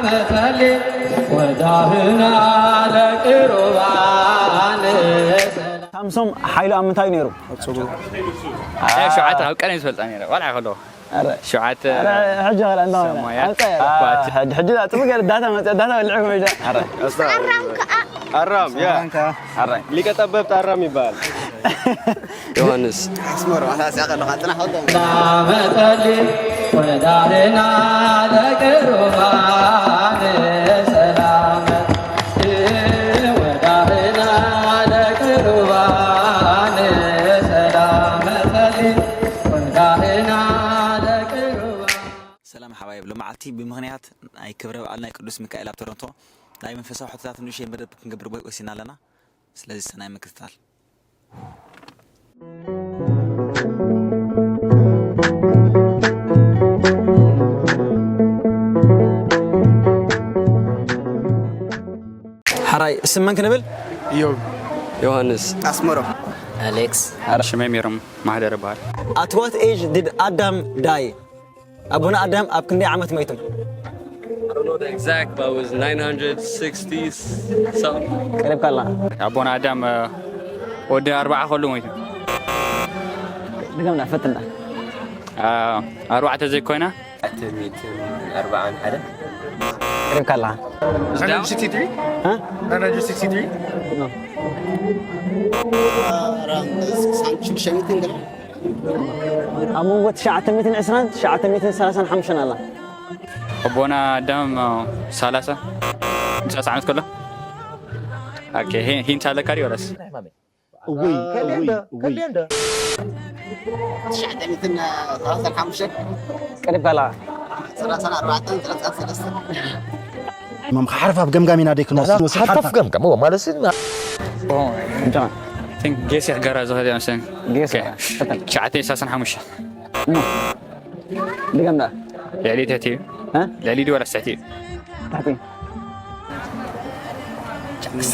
መጸሊ ወዳህና ለቅሩባን ሳምሶም ሓይሉ ኣብ ምንታይ ነይሩ? ሸውዓተ ኣብ ቀደም ዝፈልጣ ነይረ ዋላ ከሎ ሸውዓተ ሕጂ ኸላ እንዳ ኣምፀ ሕጂ ሕጂ ፅቡቅ ገለ ዳታ መፅእ ዳታ በልዕኩም ሕጂ ኣራም ያ ሊቀ ጠበብት ኣራም ይበሃል። ዮሃንስ ኣስመሮ ኣሳሲያ ከለኻ ፅናሕ ወደ ዳመፀሊ ወዳህና ለቅሩባን ሰላም ወዳህና ለቅሩባን ሰላም መፀሊ ወዳህና ለቅሩባን ሰላም ሓባይብ ሎማዓልቲ ብምኽንያት ናይ ክብረ በዓል ናይ ቅዱስ ሚካኤል ኣብ ቶሮንቶ ናይ መንፈሳዊ ሕቶታት ንእሽተይ መደብ ክንገብር ወሲና ኣለና። ስለዚ ሰናይ ምክትታል። ሓራይ ስም መን ክንብል? እዮብ። ዮሃንስ። ኣስመሮ። ኣሌክስ። ሽመይ ሜሮም ማህደር እበሃል። At what age did Adam die? ኣቦና ኣዳም ኣብ ክንደይ ዓመት መይቱ? Exact, but was nine hundred sixty something. ቀሪብካ ኣለኻ። ኣቦና ኣዳም ወዲ ኣርባዓ ከሉ ሞይቱ። ድገምና ፈትና። ኣርባዕተ ዘይኮይና ኣትሚትን ኣርባዓን ሓደ ቀሪብካ ኣለኻ። Nine hundred sixty-three? እ? Nine hundred sixty-three? ኣብ መንጎ ትሽዓተ ሚእትን ዕስራን ትሽዓተ ሚእትን ሰላሳን ሓሙሽተን ኣላ። ኣቦና ኣዳም ሰላሳ ሰላሳ ዓመት ከሎ። ኦኬ፣ ሂንት ኣለካ ድዩ ወላስ? እውይ እውይ እውይ። ትሽዓተ ሚእትን ሰላሳን ሓሙሽተን ቀሪብካ ኣለኻ። ሰላሳን ኣርባዕተን ሰላሳን ሰለስተን ማም ሓርፋፍ ገምጋሚና ደይ ክንወስድ ወስድ ሓርፋፍ ገምጋም እዎ ማለት ጌስ ገራ ዝኸደ መስለኒ። ጌስ ትሽዓተ ሚእትን ሰላሳን ሓሙሽተ ድገምና። ልዕሊ ትሕቲ እዩ። ልዕሊ ድዩ ወላስ ትሕቲ እዩ? ታሕቲ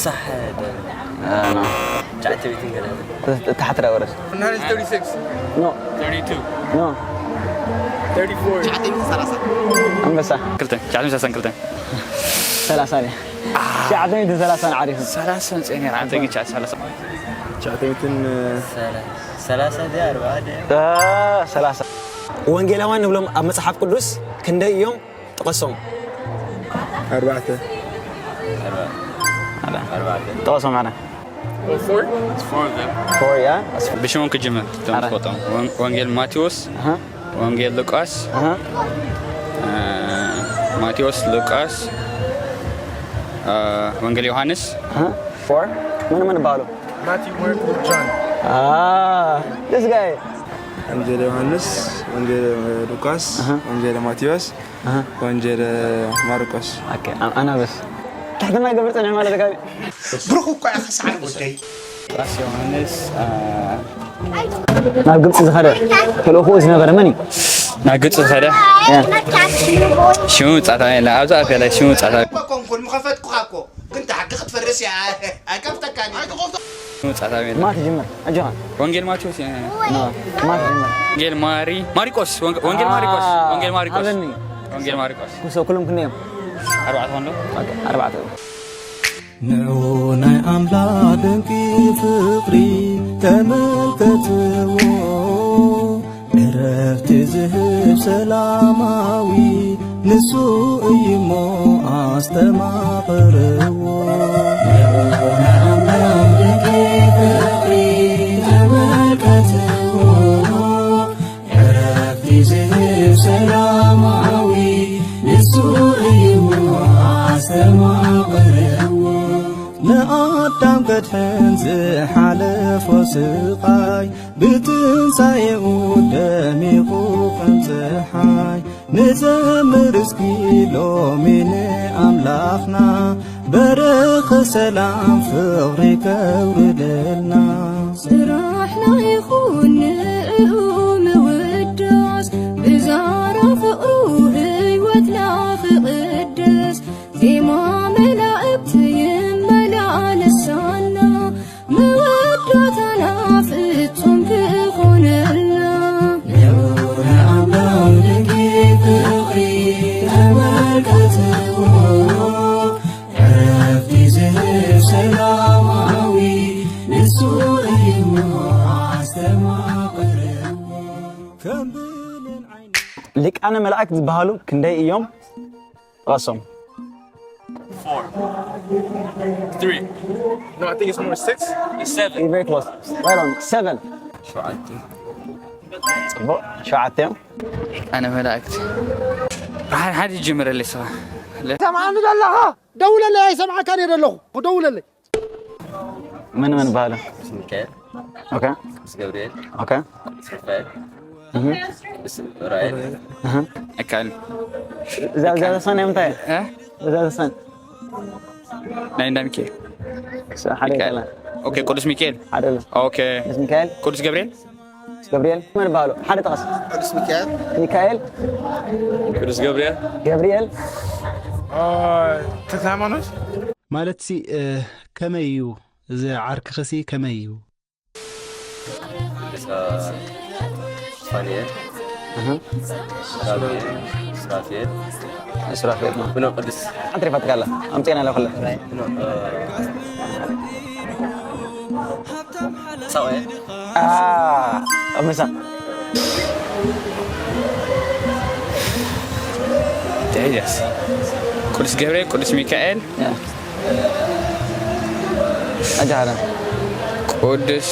ሳሕ ትሽዓተ ሚእትን ገለ ታሕቲ ዳ ወረስ Nine hundred thirty-six. ኖ Thirty-two. ኖ Thirty-four. ኣንበሳ ክልተ ትሽዓተ ሚእትን ሰላሳን ክልተ ሰላሳ ድያ ትሽዓተ ሚእትን ሰላሳን ዓሪፉ ሰላሳ ምፅእ ነይራ። ኣንተ ግን ትሽዓተ ሰላሳ ትሽዓተ ሚእትን ሰላሳ ድያ ኣርባዓ ድያ ሰላሳ ወንጌላውያን ንብሎም ኣብ መጽሓፍ ቅዱስ ክንደይ እዮም? ጥቀሶም። ኣርባዕተ ጥቀሶም ኣነ Four? ፎር ያ ብሽሞም ክጅምር እቶም ዝፈልጦም። ወን- ወንጌል ማቴዎስ፣ ወንጌል ሉቃስ፣ እ፣ ማቴዎስ፣ ሉቃስ፣ እ፣ ወንጌል ዮሃንስ። ፎር መን መን ይበሃሉ? Matthew, Mark, Luke, John. This guy ወንጌል ዮሃንስ፣ ወንጌል ሉቃስ፣ ወንጌል ማቴዎስ፣ ወንጌል ማርቆስ። ኣናብስ ትሕትና ገብር ጸኒሑ ማለት ካብ ብሩኽ እኳ ኢኻ ሰዓት ወደይ ሉቃስ፣ ዮሃንስ፣ እ፣ ናብ ግብፂ ዝኸደ ተልእኽኡ ዝነበረ መን እዩ? ናብ ግብፂ ዝኸደ ሽሙ ጻታ የለ ኣብዚ ኣፍ የለ ሽሙ ጻታ እኮ ኮንኩን ምኸፈትኩኻ እኮ ግን ተሓቂ ክትፈርስ እያ ኣይከፍተካን እዩ ሽሙ ጻታ የለ ማት ጅምር ኣጆኻ ወንጌል ማቴዎስ እ፣ ማት ጅምር ወንጌል ማሪ ማሪቆስ ወንጌ- ወንጌል ማሪቆስ ወንጌል ማሪቆስ ሃበኒ ወንጌል ማሪቆስ ኩሶ ኩሎም ክንደዮም ኣርባዕተ ኮንዶ ኣርባዕተ ንዑ ናይ ኣምላኽ ድንቂ ፍቕሪ ተመልከትዎ። ዕረፍቲ ዝህብ ሰላማዊ ንሱ እዩሞ ኣስተማቕርዎ። ንዑ ናይ ኣምላኽ ድንቂ ፍቕሪ ተመልከትዎ። ዕረፍቲ ዝህብ ሰላማዊ ንሱ እዩ ኣስተማቕርዎ። ንኣዳም ከድሕን ዝሓለፎ ስቓይ ብትንሳኤኡ ደሚቑ ከም ፀሓይ ንዘምር እስኪ ሎሚ ንኣምላኽና በረኸ ሰላም ፍቕሪ ከውርደልና። ስራሕና ይኹን ንእኡ ምውዳስ ብዛራ ፍቕሩ ህይወትና ክቕደስ ዜማ መላእክት ይመላለሳና መወዳታና ፍጹም ክኾነልና። ሊቃነ መላእክት ዝበሃሉ ክንደይ እዮም? ጥቀሶም። Four. Three. No, I think it's more six. It's seven. You're very close. Right on. Seven. ሸውዓተ። ጽቡቕ። ሸውዓተ እዮም። ኣነ መላእክት ሓደ ሓደ ይጀምረለይ ስኻ ሰማዕኒ ደለኻ ደውለለይ ኣይሰምዓካን እየ ደለኹ ደውለለይ መን መን በሃሉ? ሚካኤል፣ ኦኬ ቅዱስ ገብርኤል፣ ኦኬ ቅዱስ ሩፋኤል፣ ቅዱስ ዑራኤል። እህ። ኣካል እዛ እዛ ዘፈን ናይ ምንታይ እያ? እ? እዛ ዘፈን ናይ እንዳ ሚካኤል ሓደ ይቀላ ኦኬ ቅዱስ ሚካኤል ሓደ ኣሎ። ኦኬ ቅዱስ ሚካኤል ቅዱስ ገብርኤል ገብርኤል መን በሃሉ? ሓደ ጥቀስ። ቅዱስ ሚካኤል ሚካኤል ቅዱስ ገብርኤል። ገብርኤል ተክለ ሃይማኖት ማለትሲ እ፣ ከመይ እዩ እዚ ዓርክኽሲ ከመይ እዩ? ፋንኤል፣ ራጉኤል፣ ሱራፌል፣ ሱራፌል ነው። ብኖ ቅዱስ ኣትሪፋትካ ኣላ ኣምጤና ለኹለ ብኖ ሳኦኤል ምሳ ቴጀስ ቅዱስ ገብርኤል ቅዱስ ሚካኤል ኣጃሃዳ ቅዱስ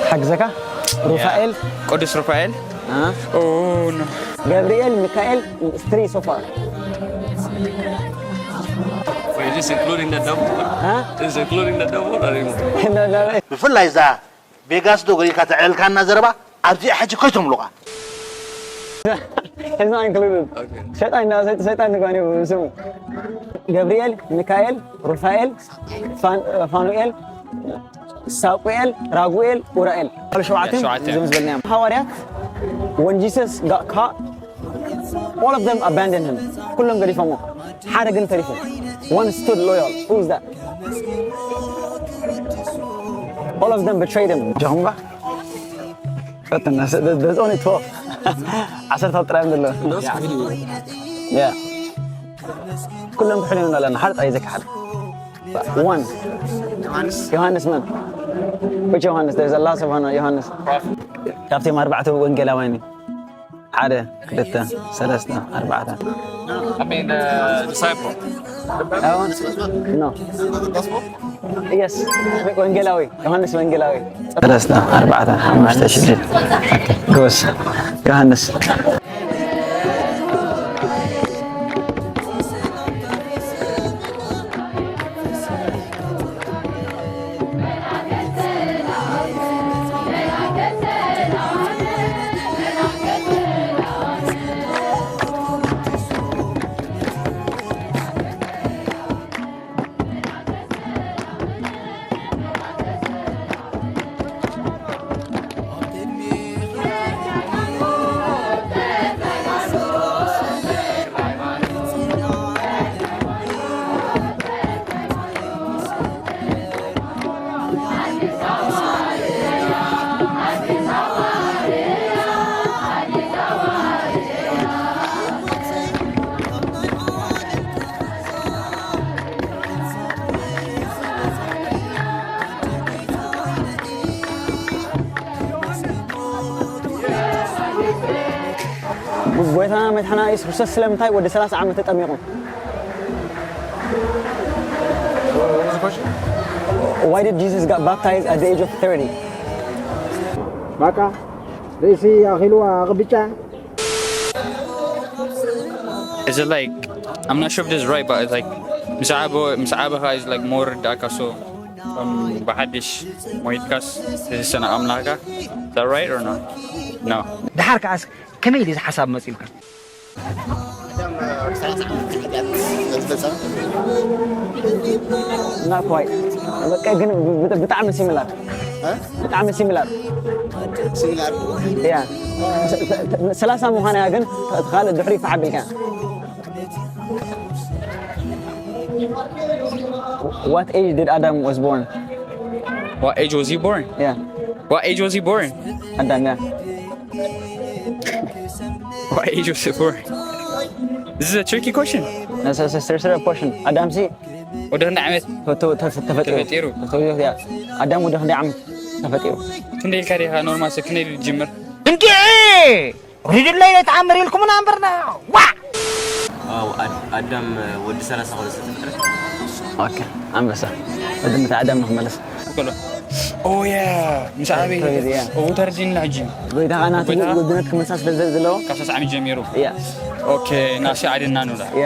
ሓግዘካ ሩፋኤል ቅዱስ ሩፋኤል አ? ኦ ኖ ገብርኤል ሚካኤል three so far Wait, is this including the double? Huh? Is this including the double or even? No, no, no. ብፍላይ እዛ ቬጋስ ዶ ገሊልካ ተዕልልካና ዘረባ ኣብዚኣ ሕጂ ከይተምሉቓ It's not included. ሰይጣን እና ሰይጣን ሰይጣን ንኳን እዩ ስሙ ገብርኤል ሚካኤል ሩፋኤል ፋን- ፋኑኤል ሳቁኤል ራጉኤል ኡራኤል ኣሉ ሸውዓተ ሸውዓተ። ዝም ዝበልናዮም ሃዋርያት when Jesus got caught all of them abandoned him ኩሎም ገዲፎሞ ሓደ ግን ተሪፉ one stood loyal who is that all of them betrayed him ጀሆንባ ፈትና there's only twelve ዓሰርተ ጥራይ ዘሎ yeah ኩሎም ብሕልም ኣለና ሓደ ጥራይ ዘካሓደ one ዮሃንስ መን which ዮሃንስ there's a lot of ዮሃንስ ካብቶም ኣርባዕተ ወንጌላውያን ሓደ ክልተ ሰለስተ ኣርባዕተ I mean, uh, disciple. No. Yes. ወንጌላዊ ዮሃንስ ወንጌላዊ ሰለስተ ኣርባዕተ ሓሙሽተ ሽዱሽተ ጎስ ዮሃንስ ጎይታና መድሓና የሱስ ክርስቶስ ስለምንታይ ወዲ ሰላሳ ዓመት ተጠሚቑ? Why did Jesus got baptized at the age of thirty? በቃ ርእሲ ኣኺልዋ ቅብጫ Is it like I'm not sure if this is right, but it's like ምስ ዓበኻ is like more ዳካ so ብሓድሽ ሞይትካስ ዝሰነ ኣምላካ is that right or not? No. ድሓር ከዓስ ከመይ ኢሉ እዚ ሓሳብ መፂኡልካ? Not quite. በቃ ግን ብጣዕሚ similar ብጣዕሚ similar yeah ሰላሳ ምዃና ግን ካልእ ድሕሪ ይፈዓብልካ What age did Adam was born? What age was he born? Yeah. What age was he born? Adam, yeah. What age was he born? This is a tricky question. That's a serious question. Adam si ወደ ክንደይ ዓመት ተፈ- ተፈ- ተፈጢሩ ተፈጢሩ? ተፈጢሩ፣ yeah. ኣዳም ወደ ክንደይ ዓመት ተፈጢሩ? ክንደይ ኢልካ ዲኻ ኖርማል ሰብ ክንደይ ኢሉ ዝጅምር? እንዴ ሪድለይ ተኣምር ኢልኩምና እምበርና። ዋ! ኣው ኣድ- ኣዳም ወዲ ሰላሳ ክልተ ዝተፈጥረ። ኦኬ፣ ኣንበሳ። ቅድሚ እቲ ኣዳም ንክመለስ። ኦ ያ ምስ ኣበይ ያ። ኦተርዲን ሕጂ ጎይታ ኸዓ ናቱ ጎይታ? ውድነት ክመሳስ ስለ ዘለዎ ካብ ሳስዓሚ ጀሚሩ ያ ኦኬ ናሲ ዓደና ንብላ ያ።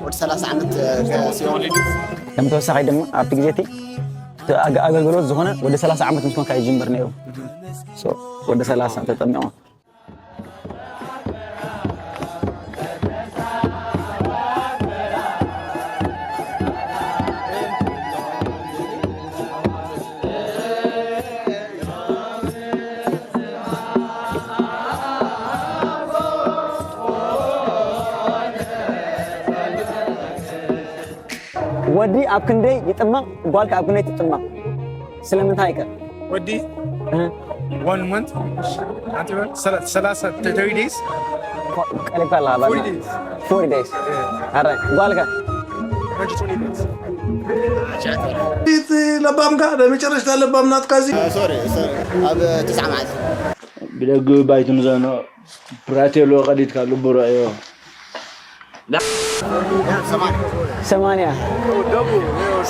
ወዲ ሰላሳ ዓመት ሲሆን ከም ተወሳኺ ድማ ኣብቲ ግዜ እቲ ኣገ- ኣገልግሎት ዝኾነ ወዲ ሰላሳ ዓመት ምስ ኮንካ ይጅምር ነይሩ። ሶ፣ ወዲ ሰላሳ ተጠሚቑ። ወዲ ኣብ ክንደይ ይጥመቕ፣ ጓል ከ ኣብ ክንደይ ትጥመቕ? ስለምንታይ ከ? ወዲ እ? one month ሰላሳ thirty days ቀሪብካ ኣላ ባባ። forty days forty days። ኣረ ጓል ከ? twenty days ለባምካ ለመጨረሽታ ለባም ናትካ እዚ ሶሪ ሶሪ ኣብ ትስዓ መዓልቲ ብደግ ባይቱ ንዘኖ ብራቴሎ ቀዲድካ ልቡ ረእዮ ሰማንያ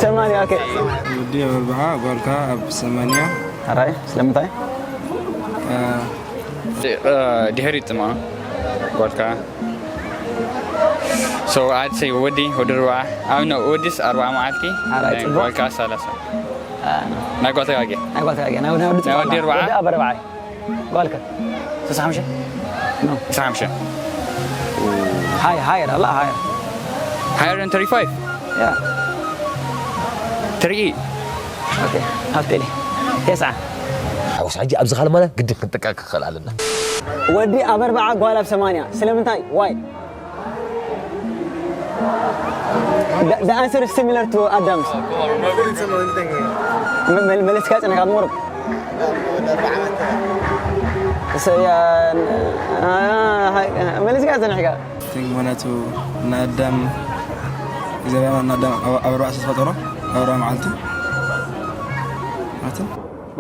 ሰማንያ ኦኬ። ወዲ ኣብ ኣርብዓ ጓልካ ኣብ ሰማንያ ኣራይ ስለምንታይ? ድሕሪ ጥማ ጓልካ so I'd say ወዲ ወዲ ርብዓ ኣብ no ወዲስ ኣርብዓ መዓልቲ ኣራይ ጽቡቅ። ጓልካ ሰላሳ ናይ ጓልካ ጋጌ ናይ ጓልካ ጋጌ ናይ ወዲ ናይ ወዲ ርብዓ ወዲ ኣብ ኣርብዓ ጓልካ ስልሳ ሓሙሽተ ስልሳ ሓሙሽተ ሃይ ሃየር ኣላ ሃየር higher than thirty-five ያ three ኦኬ ሃብቴሊ ተስዓ ሓውስ ሕጂ ኣብዚ ካልማና ግድን ክንጥንቀቅ ክኽእል ኣለና ወዲ ኣብ ኣርብዓ ጓል ኣብ ሰማንያ ስለምንታይ ዋይ The answer is similar to Adam's. መለስካ ጽንሕካ ምሩብ መለስካ ጽንሕካ ምክንያቱ ንኣዳም እግዚኣብሔር ንኣዳም ኣብ ኣርባዕተ ዝፈጠሮ ኣብ ኣርባዕ መዓልቲ ማለትን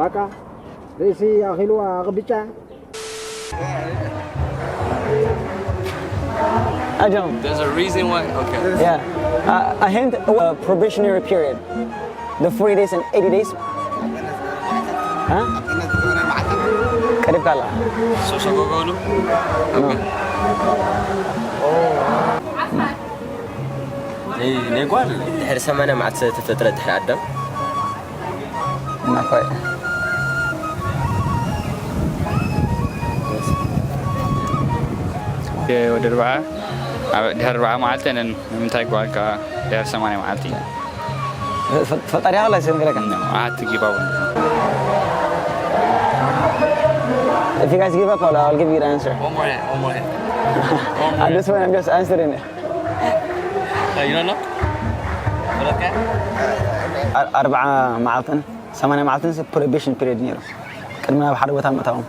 በቃ ርእሲ ኣኺልዋ ኣቕብጫ ኣጆም There's a reason why. Okay. Yeah. Uh, a hint, a probationary period. The forty days and eighty days. Huh? ቀሪብካ ኣላ። So so go go. No. ናይ ጓል ድሕሪ ሰማንያ መዓልቲ ተፈጥረ ድሕሪ ኣዳም ናፋይ ወዲ ኣርብዓ ኣብ ድሕሪ ኣርብዓ መዓልቲ ነን ንምንታይ ጓልካ ድሕሪ ሰማንያ መዓልቲ ፈጣሪ ያላ ሲሆን ገለካ ኣቲ ጊባቡ If you guys give up, I'll, I'll give you the answer. One more hit. One more hit. At this point, I'm just answering it. Uh, you don't know? What okay? ኣርብዓ መዓልትን ሰማንያ መዓልትን ፕሮቤሽን ፒሪድ ነይሩ ቅድሚ ናብ ሓደ ቦታ ምእታዎም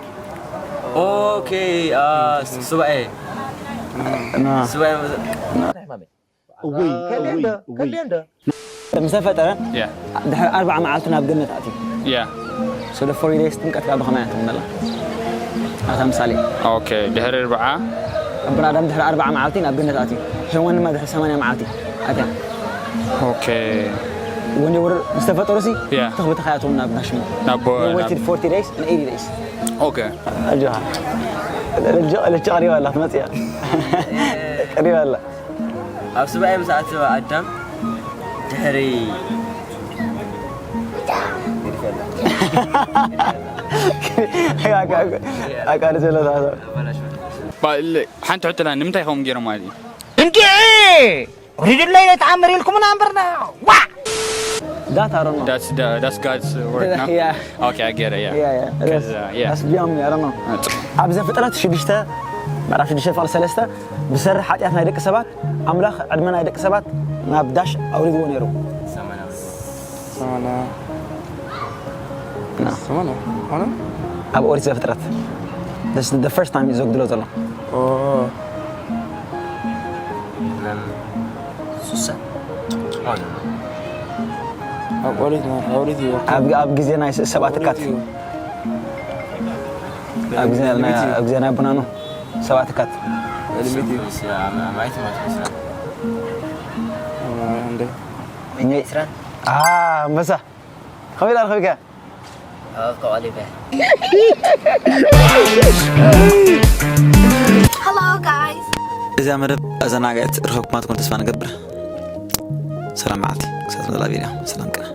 Okay. Uh, ሱባኤ. ሱባኤ. ምስ ተፈጠረ ድሕሪ ኣርብዓ መዓልቲ ናብ ገነት ኣትዩ ያ so the forty days ጥምቀት ካብ ብኸመይ ኣትምነላ ኣብታ ምሳሌ okay ድሕሪ ኣርብዓ ኣቦና ኣዳም ድሕሪ ኣርብዓ መዓልቲ ናብ ገነት ኣትዩ ሄዋን ድማ ድሕሪ ሰማንያ መዓልቲ ኣትያ okay when they were ምስ ተፈጠሩ ሲ Yeah. ተኽብቲ ከያትዎም ናብ ናሽሙ ናብ They waited forty days and eighty days okay ኣጆኻ ልጆ ልጆ ቀሪባ ኣላ ትመጽእ እያ ቀሪባ ኣላ ኣብ ሱባኤ ምስ ኣተወ ኣዳም ድሕሪ ኣቃሪ ዘሎ ሓንቲ ሕትላ ንምንታይ ከምኡ ገይሮም ማለት እዩ እንዴ ሪድለይ ተኣምር ኢልኩምና እምበርና ዋ That I don't know. That's the, that's God's word, no? Yeah. Okay, I get it, yeah. Yeah, yeah. 'Cause, That's, uh, yeah. that's beyond me. I don't know. ኣብ ዘፍጥረት ሽዱሽተ ምዕራፍ ሽዱሽተ ፍቕሪ ሰለስተ ብሰሪ ሓጢኣት ናይ ደቂ ሰባት ኣምላኽ ዕድመ ናይ ደቂ ሰባት ናብ ዳሽ ኣውሪድዎ ነይሩ ሰማንያ No. ሰማንያ ሆነ ኣብ ኦሪት ዘፍጥረት This is the first time እዩ ዘጉድሎ ዘሎ ሱሳ ኣብ ኦሪት ነው ኦሪት እዩ ኣብ ኣብ ግዜ ናይ ሰባት እካት ኣብ ግዜ ናይ ቡናኑ ሰባትካት። ልሚት እዩ። ማየት ማለት ይመስላል። እንደ አ፣ ኣንበሳ ከመይ ኢላ ረኸብካ? ኣብ ከዋሊበ Hello, guys. እዚኣ መደብ ኣዘናጋዕት ርኸብኩማ ትኮን ተስፋ ንገብር። ሰላም መዓልቲ ክሳብ ዝመፅእ ቪድዮ ሰላም ቅና።